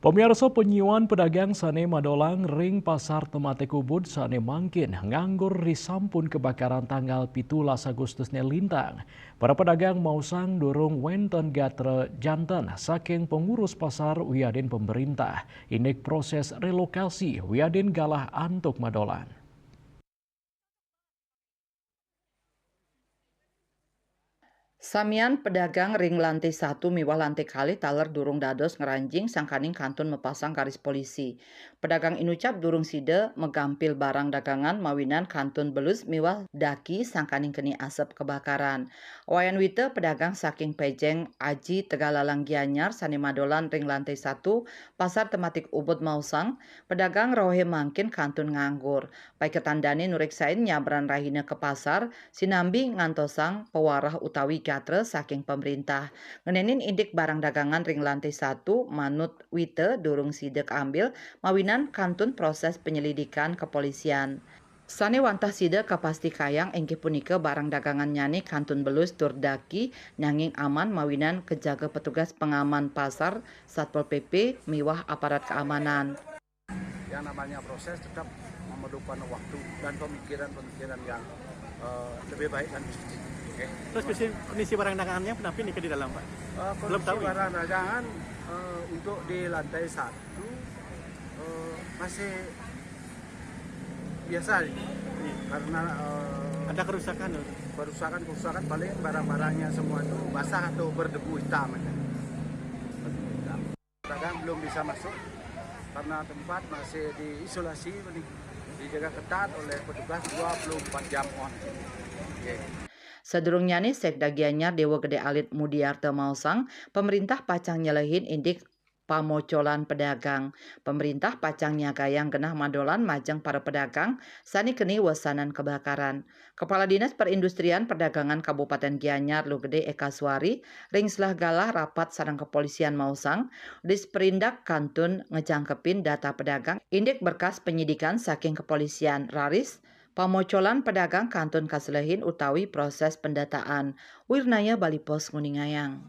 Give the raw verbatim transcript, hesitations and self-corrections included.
Pemirsa, penyiuan pedagang sane madolang ring Pasar Tematik Ubud sane mangkin nganggur risampun kebakaran tanggal pitulas Agustus ne lintang. Para pedagang maosang durung wenten gatra janten saking pengurus pasar wiadin pemerintah indik proses relokasi wiadin galah antuk madolang. Samian pedagang ring lantai satu miwah lantai kalih taler durung dados ngranjing sangkaning kantun mapasang garis polisi. Pedagang inucap durung sida magampil barang dagangan mawinan kantun belus miwah daki sangkaning keni asep kebakaran. Wayan wita pedagang saking Pejeng Aji Tegalalang Gianyar sane madolan ring lantai satu Pasar Tematik Ubud maosang, pedagang rohe mangkin kantun nganggur. Paiketan dane nureksain nyabran rahina ka pasar, sinambi ngantosang pawarah utawi gatra saking pamrintah. Ngenenin indik barang dagangan ring lantai satu, manut wita durung sida kaambil, mawinan kantun proses penyelidikan kepolisian. Sane wantah sida kapastikayang inggih punika barang dagangannyane kantun belus tur daki, nanging aman mawinan kajaga petugas pengaman pasar, Satpol P P, miwah aparat keamanan. Yang namanya proses tetap memerlukan waktu dan pemikiran-pemikiran yang eh, lebih baik dan positif. Oke. Terus kondisi, kondisi barang dagangannya kenapa nih di dalam, Pak? Eh, kondisi barang dagangan eh, untuk di lantai satu eh, masih biasa ini karena eh, Ada kerusakan, loh. Kerusakan-kerusakan paling barang-barangnya semua itu basah atau berdebu hitam aja. Berdebu hitam. Pedagang belum bisa masuk karena tempat masih diisolasi, dijaga ketat oleh petugas dua puluh empat jam on. Oke. Sadurungnyane Sekda Gianyar Dewa Gede Alit Mudiarta maosang, pemerintah pacang nyelehin indik pamocolan pedagang. Pemerintah pacang nyagayang genah madolan majeng para pedagang sane keni wesanan kebakaran. Kepala Dinas Perindustrian Perdagangan Kabupaten Gianyar Luh Gede Eka Suari ring selah galah rapat sareng kepolisian maosang, Disperindak kantun ngejangkepin data pedagang indik berkas penyidikan saking kepolisian raris pamocolan pedagang kantun kaselehin utawi proses pendataan. Wirnaya Bali Post nguningayang.